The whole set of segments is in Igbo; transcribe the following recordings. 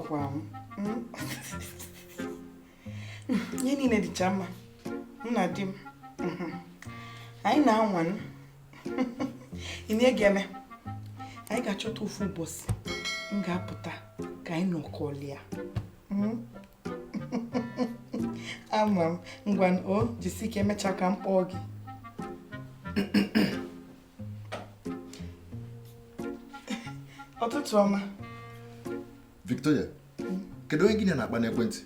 Ahụkwa m. Ihe niile dịcha mma. M na di m. Anyị na-anwa ị na-ege eme. Anyị ga-achọta ofu ụbọchị m ga-apụta ka anyị nọkọlịa. Ama m. Ngwa o jisi ike emechaa ka m kpọọ gị. Ụtụtụ ọma. Victoria, kedu onye gị na-akpa n'ekwentị?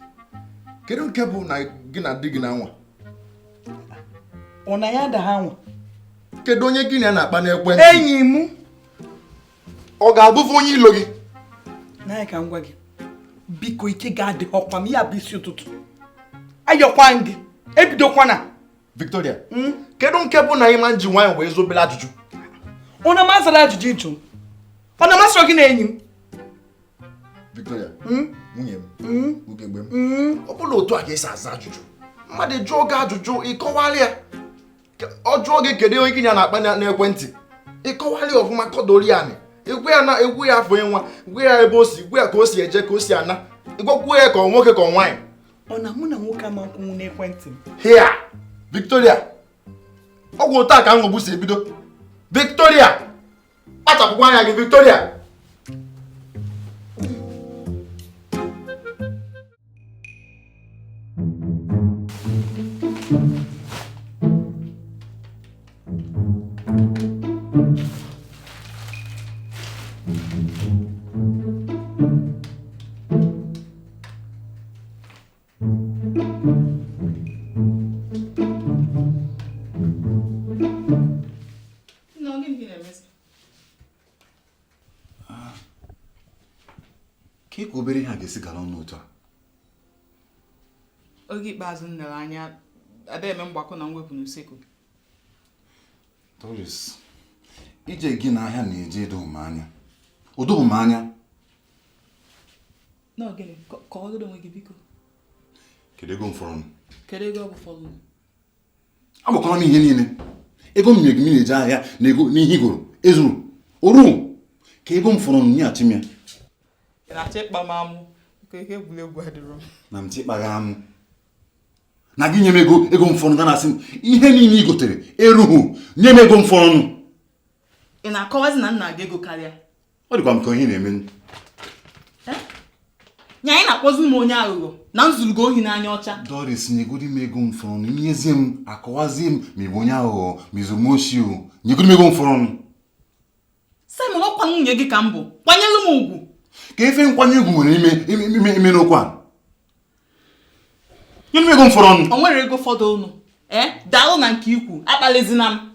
Kedu nke bụ na gị na di gị na-anwa? Ọ na ya ada ha nwa? Kedu onye gị na na-akpa n'ekwentị? Enyi m. Ọ ga-abụfu onye ilo gị? N'anya ka m gwa gị, biko ike ga-adịghọkwa m ya bụ isi ụtụtụ. Ayọkwa m gị, ebidokwana. Victoria, kedu nke bụ na ị ma nji nwayọọ wee zobere ajụjụ? Ọ na m azara ajụjụ ịjụ? Ọ na masịrị gị na enyi m? Victoria, nwunye m, ugegbe m, ọ bụla otu a ka esi aza ajụjụ. Mmadụ jụọ gị ajụjụ, ị kọwalị ya. Ọ jụọ gị kedu onye gị na na-akpa n'ekwentị, ị kọwalị ya ọfụma, kọdori ya anị. Igwe ya na egwu ya afọ nwa, gwa ya ebe o si, gwa ya ka o si eje, ka o si ana. Ịgwakwuo ya ka ọ nwoke ka ọ nwaanyị. Ọ na mụ na nwoke ama nkwunwu n'ekwentị m? Hia! Victoria, ọgwụ otu a ka nghọgbu si ebido. Victoria, kpachapụkwa anya gị, Victoria. Ka ka obere ihe a ga-esi gara ọnụ otu a? Oge ikpeazụ m lere anya, ada eme mgbakọ na mwepụ n'usekwu. Doris, ije gị n'ahịa na-eje edo m anya. O doghị m anya. N'ogene, kọwagodo onwe gị biko. Kedu ego m fọrọ? Kedu ego ọ bụ fọrọ? Agbakọrọ m ihe niile. Ego m nyere gị na-eje ahịa na ego n'ihe igoro ezuru. Oru ka ego m fọrọ nyeghachi m ya. Ị na-achọ ịkpa m amụ? Biko ihe egwuregwu adịrọ m. Na m chịkpagha amụ. Na gị nye m ego ego m fọrọ na asị m ihe niile i gotere erughị, nye m ego m fọrọ. Ị na-akọwazi na nna gị ego karịa? Ọ dịkwa m ka ihe na-eme. Nya anyị na-akpọzi m onye aghụghọ na m zuru gị ohi n'anya ọcha. Doris, nyegodi m ego m fọrọ, nyezie m akọwazie m ma ị bụ onye aghụghọ ma izu m oshi o. Nyegodi m ego m fọrọ. Simon, ọkwa nwunye gị ka m bụ, kwanyere m ugwu. Ka efe nkwanye ugwu nwere ime ime n'okwu a. Nye m ego m fọrọ. O nwere ego fọdụrụ. Daalụ na nke ikwu, akpalizina m.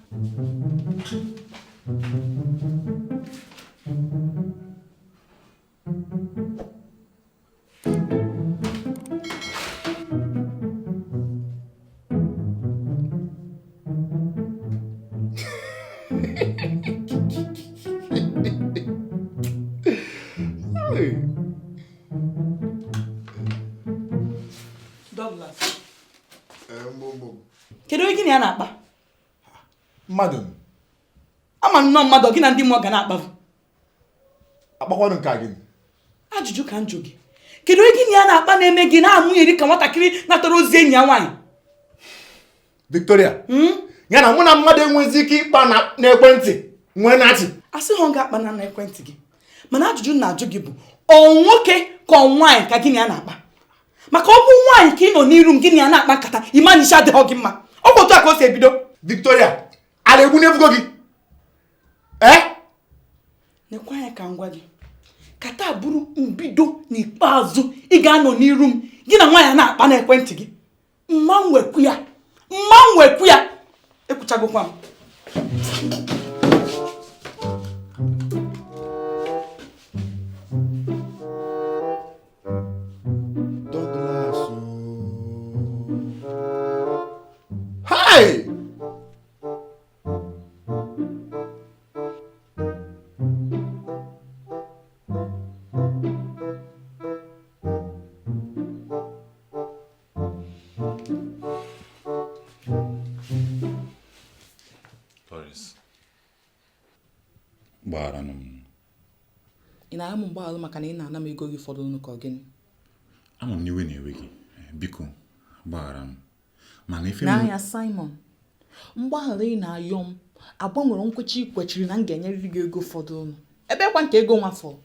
Douglas. Kedu onye gị na ya na-akpa? Mmadụ. Ama nnọọ mmadụ gị na ndị mmụọ ga na-akpavu. Akpakwanụ nke gị. Ajụjụ ka m jụ gị. Kedu onye gị na ya na-akpa na-eme gị na-amụnyeri ka nwatakịrị natara ozi enyi ya nwaanyị? Victoria, ya na mụ na mmadụ enwezi ike ịkpa n'ekwentị nwee na-achị. Asị ha ọ ga-akpa na n'ekwentị gị. Mana ajụjụ na-ajụ gị bụ ọ nwoke ka ọ nwaanyị ka gị na ya na-akpa? Maka ọ bụ nwaanyị ka ị nọ n'iru m gị na ya na-akpa nkata, ịma na isi adịghị gị mma. Ọ bụ otu a ka o si ebido. Victoria, a na-egbu n'efugo gị? Nekwa anya ka m gwa gị, ka taa bụrụ mbido n'ikpeazụ ị ga-anọ n'iru m gị na nwaanyị na-akpa n'ekwentị gị. Mma nwekwu ya, mma nwekwu ya. Ekwuchagokwa m. Douglas. Hey! Doris, gbaghara m. Ị na-ayọ m mgbaghara maka na ị na-ana m ego gị fọdụrụ ka ọ gịnị? Ama m na iwe na-ewe gị. Biko gbaghara m. Mana ife m N'anya Simon, mgbaghara ị na-ayọ m agbanwere nkwechi i kwechiri na m ga-enyerịrị gị ego fọdụrụ. Ebe kwa nke ego nwa fọrọ.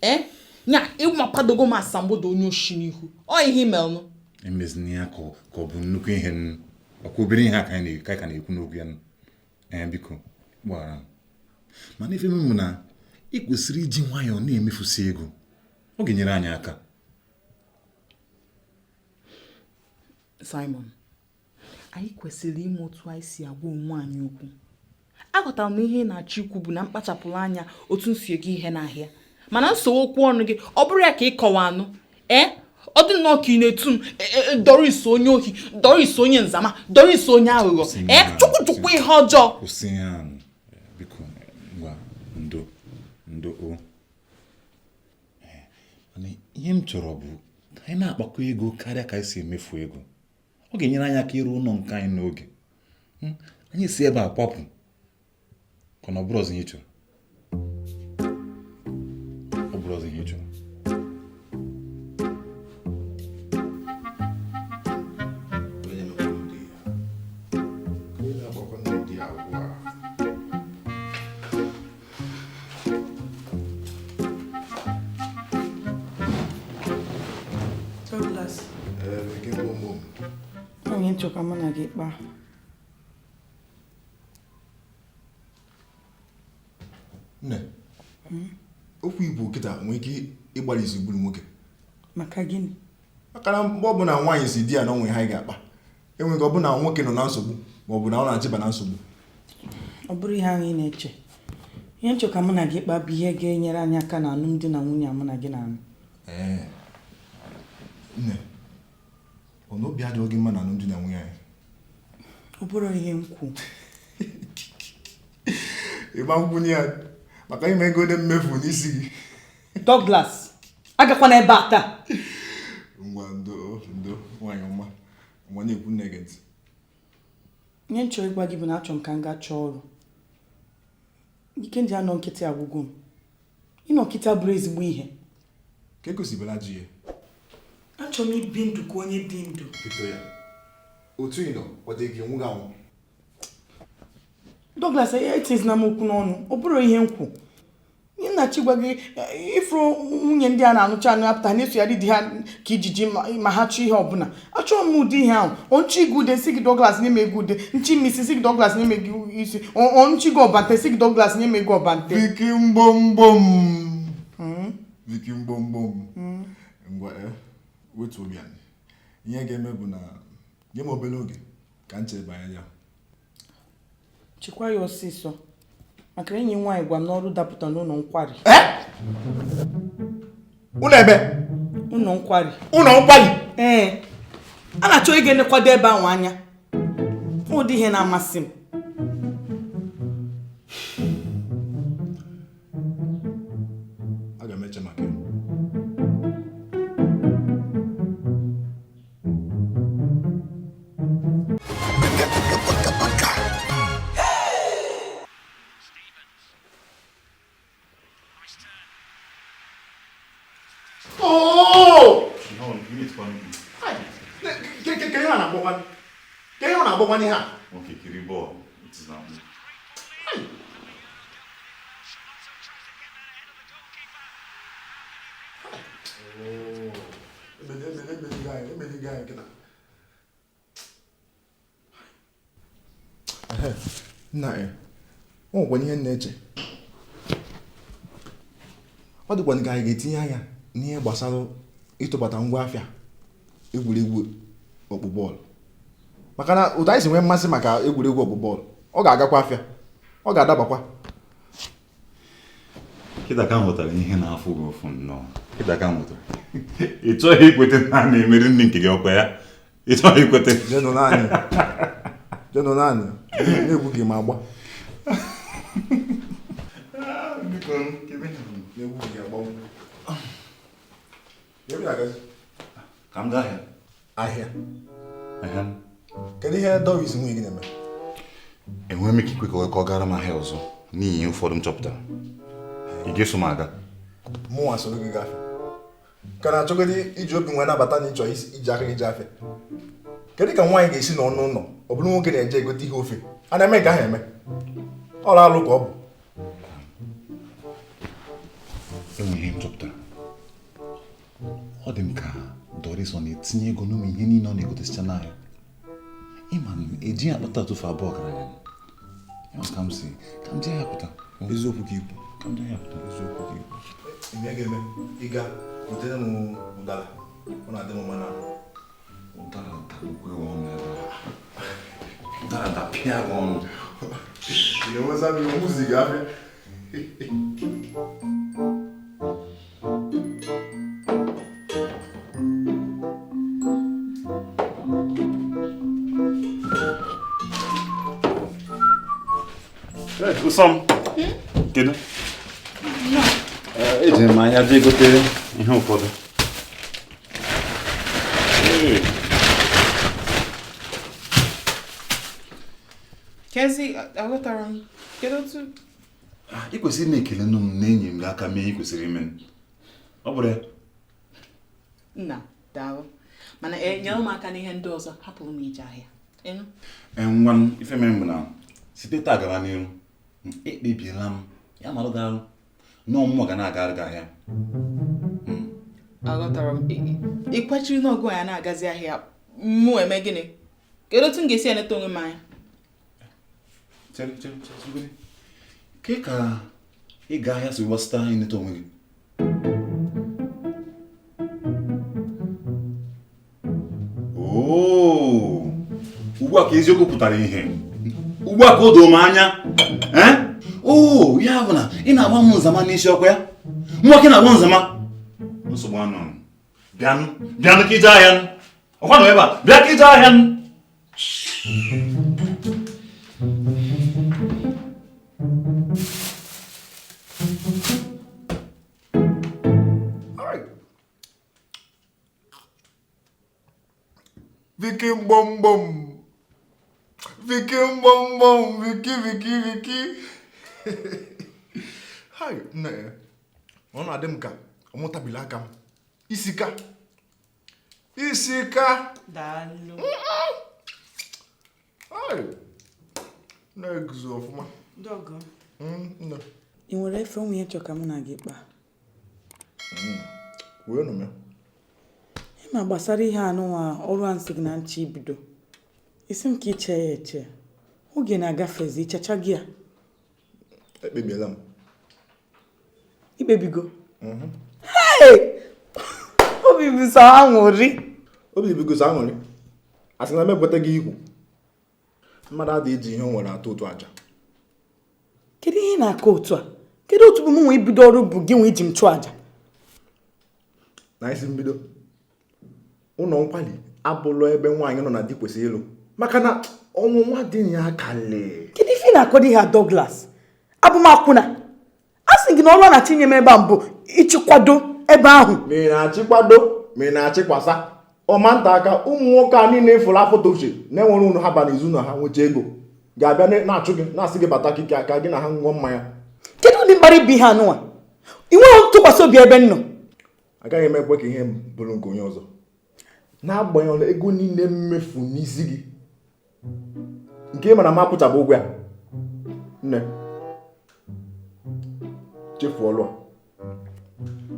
Ee? Nya ịmakwadogo m asambodo onye oshi n'ihu. Ọ ihe imelụ. Emezina ya ka ọ bụ nnukwu ihe ọkwa obere ihe a ka anyị ka na-ekwu n'okwu ya. Ee, biko gbaghara m. Mana ife m bụ na ị kwesịrị iji nwayọọ na-emefusi ego. Ọ ga-enyere anyị aka. Simon, anyị kwesịrị ime otu anyị si agwa onwe anyị okwu. Aghọtara m na ihe ị na-achọ ikwu bụ na mkpachapụrụ anya otu m si ego ihe n'ahịa. Mana nsogbu okwu ọnụ gị, ọ bụrụ ya ka ị kọwa anụ. Ee, ọ dị nnọọ ka ị na-etu m Doris onye ohi, Doris onye nzama, Doris onye aghụghọ. Ee, chukwu ihe ọjọọ. Kwụsị ihe ahụ. Biko, ngwa, ndo ndo o. Mana ihe m chọrọ bụ ka anyị na-akpakọ ego karịa ka anyị si emefu ego. Ọ ga-enyere anyị aka ịrụ ụlọ nke anyị n'oge. Anyị si ebe a kwapụ ka na ọ bụrụ ọzọ ihe ị chọrọ. Ọ bụrụ ọzọ ihe ị chọrọ. Onye na-akpọkwa ndị agwa a? Douglas. Ee, nke bụ ụmụ m. Onye nchọ ka mụ na gị kpaa. Nne, okwu Igbo kịta nwere ike ịgbalịsi gburu nwoke. Maka gịnị? Maka na mgbe ọbụla nwaanyị si di ya na onwe ha ga-akpa, enweghị ọbụna nwoke nọ na nsogbu ma ọ bụ na ọ na-achịba na nsogbu. Ọ bụrụ ihe ahụ ị na-eche. Ihe nchọ ka mụ na gị kpaa bụ ihe ga-enyere anyị aka na alụmdi na nwunye a mụ na gị na-anụ. Ee. Nne, ọ na obi adịghị gị mma na alụmdi na nwunye anyị? Ọ bụrụ ihe m kwu. Ịgba nkwunye ya maka ime ego dị mmefu n'isi gị. Douglas, agakwana ebe a taa. Ngwa ndo ndo nwaanyị ọma, ngwa na-ekwu nne gị ntị. Ihe m chọrọ ịgwa gị bụ na achọrọ m ka m gaa chọọ ọrụ. Ike ndị anọ nkịtị agwụgo m. Ịnọ nkịtị abụrụ ezigbo ihe. Ka egosibela ji ya. Achọrọ m ibi ndụ ka onye dị ndụ. Victoria, otu ị nọ, ọ dị gị nwụ anwụ. Douglas, etizina m okwu n'ọnụ. Ọ bụrụ ihe m kwu. Ihe m na-achọ ịgwa gị, ifuru nwunye ndị a na-anụcha anụ apụta na-esogharị di ha ka ijiji ma ha chọọ ihe ọbụla. Achọrọ m ụdị ihe ahụ. Ọ nchọ ịgụ ude sị gị Douglas nye m ego ude. Nchi m isi sị gị Douglas nye m ego isi. Ọ nchọ ịgụ ọbante sị gị Douglas nye m ego ọbante. Viki mgbomgbom. Viki mgbomgbom. Ngwa wetuo obi anyị. Ihe ga-eme bụ na nye m obere oge ka m chee banyere ya. Chekwa ya ọsịsọ. Maka enyi nwaanyị gwa m n'ọrụ dapụta n'ụlọ nkwari. Ụlọ ebe? Ụlọ nkwari. Ụlọ nkwari? Ee. A na-achọ ịga nekwado ebe ahụ anya. Ụdị ihe na-amasị m. Aga m eche maka ya. Nwoke kiri bọọlụ. Nna ya, o nwekwana ihe m na-eche. Ọ dịkwana ka anyị ga-etinye anya n'ihe gbasara ịtụbata ngwa afịa egwuregwu ọkpụ bọọlụ. Maka na otu anyị si nwee mmasị maka egwuregwu ọkpụ bọọlụ, ọ ga-agakwa afịa, ọ ga-adabakwa. Kịta ka m ghọtara ihe na-afụ gị ụfụ nnọọ. Kịta ka m ghọtara. Ị chọghị ikwete na a na-emeri nne nke gị ọkwa ya? Ị chọghị ikwete? Jenụ naanị. Jenụ naanị. Na-egwu gị ma agba. Na-egwu gị agba. Ka m gaa ahịa. Ahịa? Ahịa. Kedu ihe Doris nwunye gị na-eme? Enweghị m ike ikwe ka ọ gara m ahịa ọzọ n'ihi ihe ụfọdụ m chọpụtara. Ị ga-eso m aga? Mụnwa soro gị gaa afịa ka na-achọgodi iji obi nwee nabata na ịchọ iji aka gị jee afịa. Kedu ka nwaanyị ga-esi n'ọnụ ụlọ ọ bụrụ nwoke na-eje egote ihe ofe? A na-eme nke ahụ eme? Ọ alụ ka ọ bụ. Enwe ihe m chọpụtara. Ọ dị m ka Doris ọ na-etinye ego n'ụmụ ihe niile ọ na-egotesicha n'ahịa. Ịma na ejighị akpata atụfu abụọ ọgaranya. Ka m si ka m jee ya pụta. Eziokwu ka ikwu. Ka m jee ya pụta. Eziokwu ka ikwu. Ime ga-eme ịga gotere m ụdara. Ọ na-adị m mma na ụdara dagbukwe ọnụ ebe a. Ụdara dapịa gị ọnụ. Ị na-enweza m iwu ziga afịa. Ụsọ m, kedu? Eji m anya jee gote ihe ụfọdụ. Kezi, aghọtara m. Kedu otu? Ị kwesịrị na-ekele nụ m na enyi m gị aka mee ihe ị kwesịrị ime. Ọ bụrụ ya? Nna, daalụ. Mana nyere m aka n'ihe ndị ọzọ, hapụrụ m ije ahịa. Ịnụ? Ngwa ife mere m bụ na site taa gaba n'iru, ekpebiela m ya malụ gị arụ na ọmụmụ ga na-agara gị ahịa. Aghọtara m. Ị kwechiri n'ọgụ ya na-agazi ahịa, mụ eme gịnị? Kedu otu m ga-esi eneta onwe m anya? Chere, chere, chere. Ke ka ịga ahịa si gbasata ineta onwe gị? Oo, ugbu a ka eziokwu pụtara ihe. Ugbu a ka o doo m anya. Oo, ya bụ na ị na-agba m nzama n'isi ọkwa ya? Nwa ka ị na-agba nzama? Nsogbu anụ. Bịanụ, bịanụ ka ije ahịa nụ. Ọkwa nọ ebe a, bịa ka ije ahịa nụ. Viki mgbomgbom. Viki mgbomgbom. Viki viki viki. Hai, nne ya. Ọ na-adị m ka ọ mụtabili aka m. Isika. Isika. Daalụ. Hai. Na-eguzo ọfụma. Dọgọ. Nne. Ị nwere efe ụmụ ihe chọ ka mụ na gị kpaa? Wee nụ m ya. Ịma gbasara ihe anụnwa ọrụ a nsị gị na nche ibido. Isi m ka iche ya eche. Oge na-agafezi, ichecha gị a. Ekpebiela m. Ikpebigo? Hey! Obi bụ sọ aṅụrị. Obi bụ sọ aṅụrị. A sị na m ekweta gị ikwu. Mmadụ adịghị eji ihe o nwere atụ ụtụ aja. Kedu ihe ị na-akọ otu a? Kedu otu bụ mụ nwe ibido ọrụ bụ gị nwe iji m chụọ aja? Na isi mbido, ụlọ nkwali abụlọ ebe nwaanyị nọ na di kwesịrị ịlụ maka na ọnwụnwa dị ya kalị. Kedu ife ị na-akọdo ihe a Douglas? Abụ m akwụna. A sị gị na ọrụ a na-achị nye m ebe a mbụ ịchịkwado ebe ahụ. Ma ị na-achịkwado ma ị na-achịkwasa ọma nta aka ụmụ nwoke a niile fụrụ afọ toche na-enwere unu ha ba n'izu na ha nweta ego ga-abịa na-achụ gị na-asị gị bata kike aka gị na ha ṅụọ mmanya. Kedu ụdị mkparị bụ ihe anụnwa? Ị nweghị ntụkwasị obi ebe m nọ. Agaghị m ekwe ka ihe m bụrụ nke onye ọzọ. N'agbanyeghị ego niile mmefu n'isi gị nke ị mara m akwụchabụ ụgwọ ya. Nne, chefuo ọlụ a.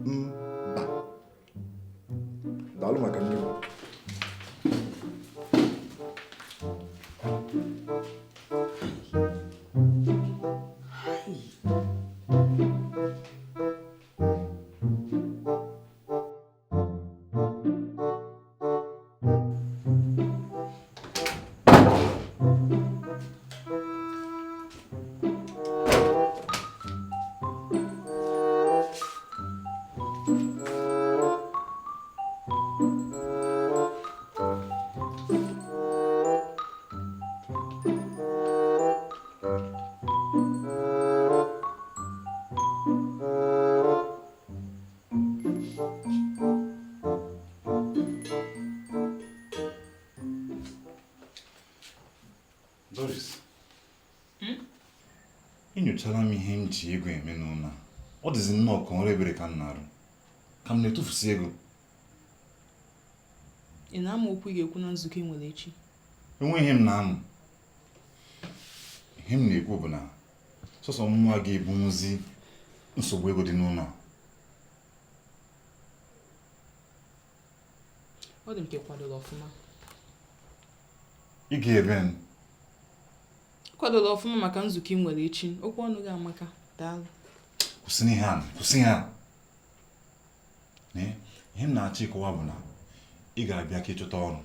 Mba. Daalụ maka nne m. Doris, enyochara m ihe m ji ego eme n'ụlọ a. Ọ dịzi nnọọ ka ọrụ ebere ka m na-arụ, ka m na-etufusi ego. Ị na-amụ okwu ị ga-ekwu na nzukọ ị nwere echi? Enweghị ihe m na-amụ. Ihe m na-ekwu bụ na sọsọ nwa ga-ebunwuzi nsogbu ego dị n'ụlọ a. Ọ dị m ka ị kwadola ọfụma. Ị ga-ebe m. Kwadola ọfụma maka nzukọ ị nwere echi. Okwu ọnụ gị amaka. Daalụ. Kwụsị n'ihe a, kwụsị ihe a. Ihe m na-achọ ịkọwa bụ na ị ga-abịa ka ịchọta ọrụ,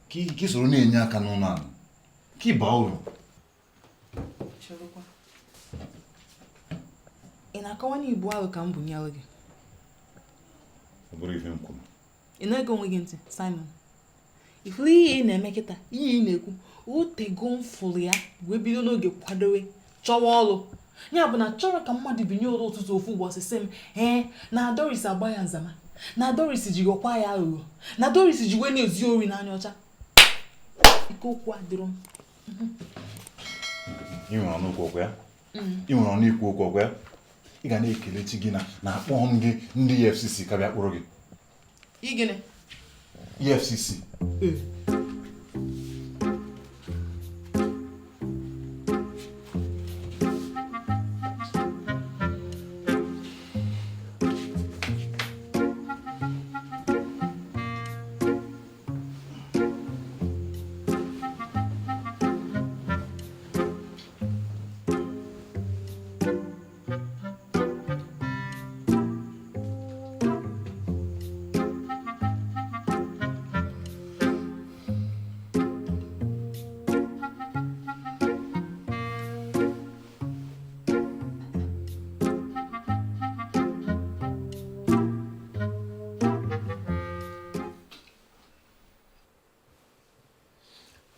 ka ị soro na-enye aka n'ụlọ ala, ka ị baa uru. Ị na-akọwa na ibu alụ ka m bunyere gị? Ọ bụrụ ife m kwuru. Ị na-ege onwe gị ntị, Simon? Ifuru ihe ị na-eme kịta, ihe ị na-ekwu, otego m fụrụ ya wee bido n'oge kwadowe chọwa ọrụ. Ya bụ na chọrọ ka mmadụ binye ụra ụtụtụ ofu ụbọchị sị m ee na Doris agba ya nzama, na Doris jigokwa ya aghụghọ, na Doris jiwe na-ezu ori n'anya ọcha. Ike okwu adịrọ m. Ị nwere ọnụ okwu okwu ya? Ị nwere ọnụ ikwu okwu okwu ya? Ị ga na-ekele chi gị na akpọ m gị ndị EFCC ka bịa kpụrụ gị. Ị gịnị? EFCC.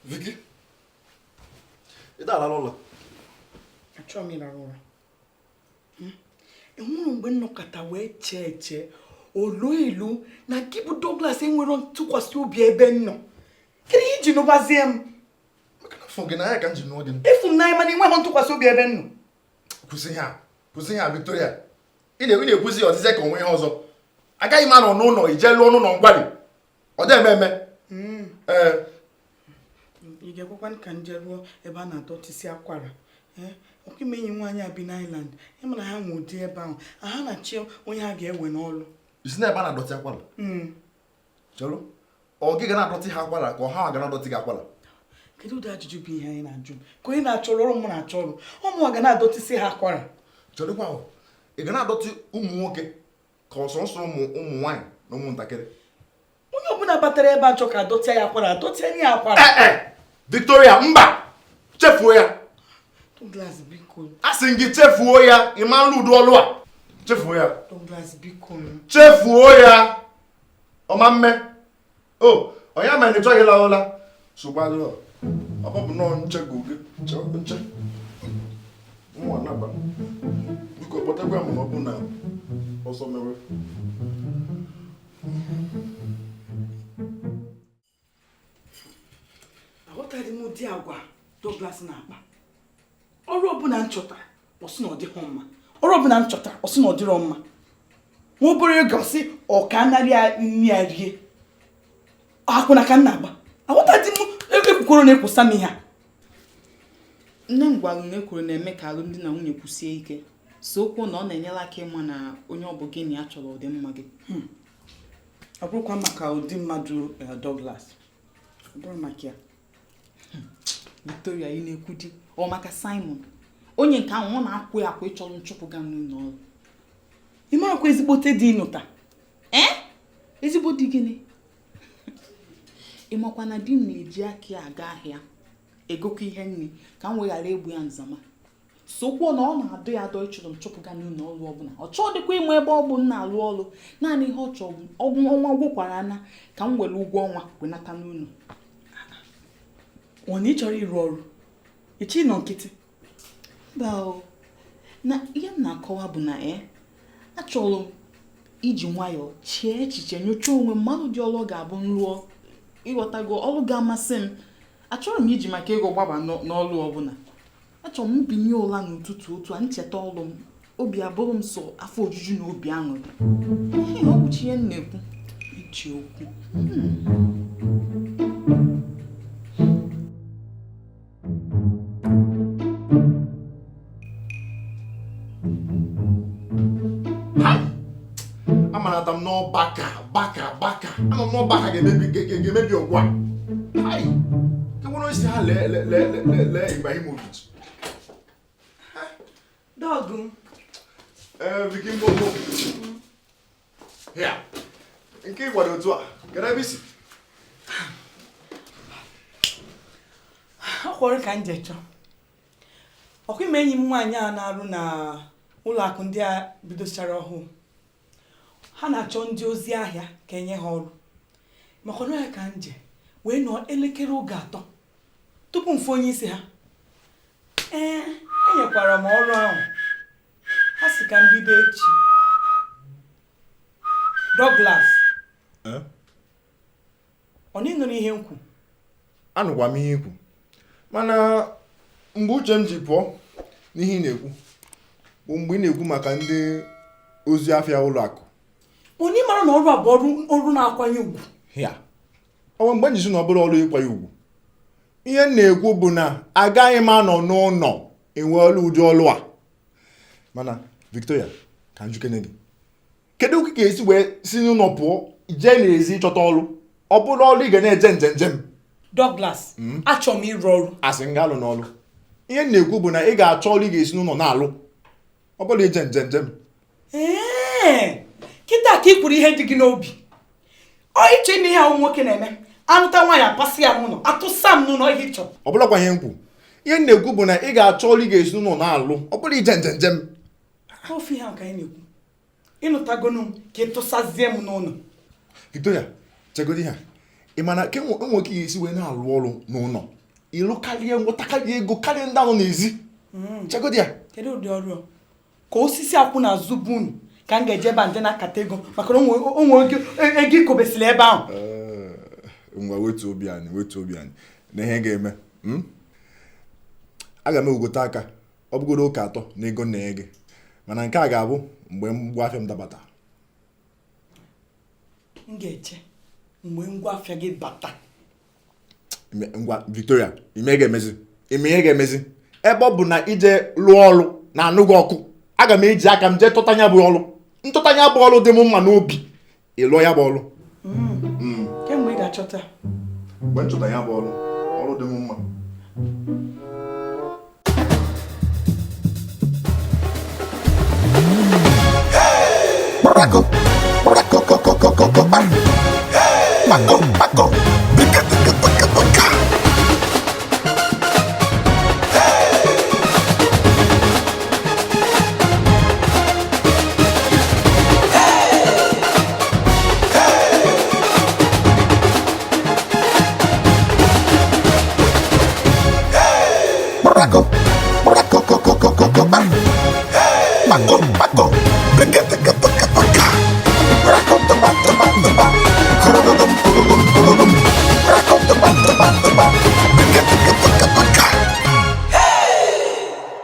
Vicky, ị dara ụlọ? Achọrọ m ịlara ụra. Enwere mgbe nnọkọta wee chee eche olu ilu na gị bụ Douglas enwere ntụkwasị obi ebe m nọ. Kedu ihe iji nụbazie m? Maka na afọ gị n'anya ka m ji nụọ gị. Efu m n'anya mana enweghị ntụkwasị obi ebe m nọ. Kwụsị ihe a, kwụsị ihe a, Victoria. Ị na-ekwuzi ọdịzie ka onwe ihe ọzọ. Agaghị m anọ n'ụlọ ije lụọ n'ụlọ ngwali. Ọ dị eme eme. Ee. Ị ga-ekwekwa ka nje ruo ebe a na-adọtịsị akwara? Ọkwa ime enyi nwaanyị a bi n'Island, ịma na ha nwe ụdị ebe ahụ, ha na-achị onye ha ga-ewe n'ọrụ. Isi na ebe a na-adọtị akwara? Chelụ, ọ gị ga na-adọtị ha akwara ka ọ ha ga na-adọtị gị akwara? Kedu ụdị ajụjụ bụ ihe anyị na-ajụ? Ka onye na-achọ ọrụ, ọrụ m na-achọ ọrụ, ụmụ ga na-adọtịsị ha akwara. Chelụkwa, ị ga na-adọtị ụmụ nwoke ka ọsọ nsọ ụmụ nwaanyị na ụmụntakịrị? Onye ọbụla batara ebe a chọ ka adọtịa ya akwara, adọtịa ya akwara. Victoria, mba, chefuo ya. Douglas, biko. A sị gị chefuo ya, ị ma nlụ ụdị ọlụ a. Chefuo ya. Douglas, biko. Chefuo ya. Ọma mme. O, onye mere na ị chọghị ịla ụla. Sụgbadoro. Ọ bụ nọọ nche gị nche. Nwa naba. Biko kpọtakwa m na ọ bụ na ọsọ mewe. Aghọtaghị m ụdị agwa Douglas na-akpa. Ọrụ ọbụla m chọtara, ọ sị na ọ dịghị mma. Ọrụ ọbụla m chọtara, ọ sị na ọ dịrọ mma. Nwa obere oge ọ sị ọ ka narị nri ya rie. Akwụna ka m na-agba. Aghọtaghị m ekwukworo na-ekwusa m ihe a. Nne m gwara m na ekworo na-eme ka alụmdi na nwunye kwụsie ike. So okwu na ọ na-enyere aka ịma na onye ọ bụ gị na ya chọrọ ọdịmma gị. Ọ bụrụkwa maka ụdị mmadụ Douglas. Ọ bụrụ maka ya. Victoria, ị na-ekwu di ọ maka Simon, onye nke ahụ ọ na-akwụ ya akwa ịchọrọ nchụpụ ga n'ụlọ ọrụ. Ị marakwa ezigbote di ịnụta? Ee, ezigbo di gịnị? Ị makwa na di m na-eji aka ya aga ahịa egokọ ihe nri ka m weghara egbu ya nzama. Sokwuo na ọ na-adọ ya adọ ịchọrọ nchụpụ ga n'ụlọ ọrụ ọbụla. Ọ chọọ dịkwa ịma ebe ọ bụ m na-alụ ọrụ. Naanị ihe ọ chọrọ bụ ọgwụ ọnwa gwụkwara na ka m were ụgwọ ọnwa wenata n'ụlọ. Ọ na ị chọrọ ịrụ ọrụ? Ị chọ ịnọ nkịtị? Mba o. Na ihe m na-akọwa bụ na achọrọ m iji nwayọọ chee echiche nyochaa onwe m mmadụ dị ọrụ ọ ga-abụ m lụọ, ịghọtago ọrụ ga-amasị m. Achọrọ m iji maka ego gbaba n'ọrụ ọbụla. Achọrọ m mbinye ụla n'ụtụtụ otu a ncheta ọrụ m Obi abụrụ m sọ afọ ojuju na obi aṅụrị. Ihe ọ bụchi ihe m na-ekwu. Iji okwu. Amanata m n'ọbaka baka baka ama m n'ọbaka ga-emebi ga-emebi ọgwụ a. Hai! Enwere onye si ha lee lee lee lee lee Ibrahimovic. Dọgụ m. Ee, Vicky Mbombo. Ya. Nke ị gwara otu a, kedu ebe i si? Ọ kwọrọ ka m je chọọ. Ọkwa ime enyi m nwaanyị a na-arụ na ụlọ akụ ndị a bidochara ọhụụ. Ha na-achọ ndị ozi ahịa ka enye ha ọrụ. Maka ọnụ ya ka m je wee nọọ elekere oge 3 tupu m fụ onye isi ha. Ee, enyekwara m ọrụ ahụ. Ha sị ka m bido echi. Douglas. Ọ na ịnụrụ ihe m kwu? Anụkwa m ihe ikwu. Mana mgbe uche m ji pụọ n'ihe ị na-ekwu bụ mgbe ị na-ekwu maka ndị ozi afịa ụlọ akụ. Onye mara na ọrụ a bụ ọrụ na-akwanye ugwu. Ya. Ọ mgbe m ji sị na ọ bụrụ ọrụ ịkwanye ugwu. Ihe m na-ekwu bụ na agaghị m anọ n'ụlọ enwe ọrụ ụdị ọrụ a. Mana Victoria, ka m jukene gị. Kedu ka ị ga-esi wee si n'ụlọ pụọ jee n'ezi ịchọta ọrụ? Ọ bụrụ ọrụ ị ga na-eje njem njem. Douglas, achọrọ m ịrụ ọrụ. Asị m ga-alụ n'ọrụ. Ihe m na-ekwu bụ na ị ga-achọ ọrụ ị ga-esi n'ụlọ na-alụ. Ọ bụrụ ije njem njem. Ee, kịta ka ị kwuru ihe dị gị n'obi. Ọ iche na ihe ahụ nwoke na-eme. Anụta nwaanyị apasị ya n'ụlọ, atụsa m n'ụlọ ihe ị chọrọ. Ọ bụlakwa ihe m kwu. Ihe m na-ekwu bụ na ị ga-achọ ọrụ ị ga-esi n'ụlọ na-alụ. Ọ bụrụ ije njem njem. Ofe ihe ahụ ka anyị na-ekwu. Ịnụtagonu m ka ị tụsazie m n'ụlọ. Victoria, chegodi ha. Ị ma na ka enwe ka ị ga-esi wee na-alụ ọrụ n'ụlọ. Ịlụ karịa nweta karịa ego karịa ndị anọ n'ezi. Chegodi ya. Kedu ụdị ọrụ? Ka osisi akwụ na-azụ bụ unu ka m ga-eje ebe a nje na-akata ego maka na o nwe ego ikobesịrị ebe ahụ. Ngwa wetu obi anyị, wetu obi anyị. Na ihe ga-eme. Aga m ewegote aka ọ bụgodo ụka 3 na ego nna gị. Mana nke a ga-abụ mgbe ngwa afịa m dabata. M ga-eche mgbe ngwa afịa gị bata. Ngwa Victoria, ime ga-emezi. Ime ihe ga-emezi. Ebe ọ bụ na ije lụọ ọrụ na anụ gị ọkụ, aga m eji aka m jee tọta ya bụ ọrụ. Ntọta ya bụ ọrụ dị m mma n'obi. Ị lụọ ya bụ ọrụ. Kemgbe ị ga-achọta? Mgbe m chọta ya bụ ọrụ, ọrụ dị m mma. Baraco, baraco, coco, coco, coco, Paco, Paco, pica, pica, pica, pica. Baraco, baraco, coco, coco, coco, Paco, Paco, pica, pica,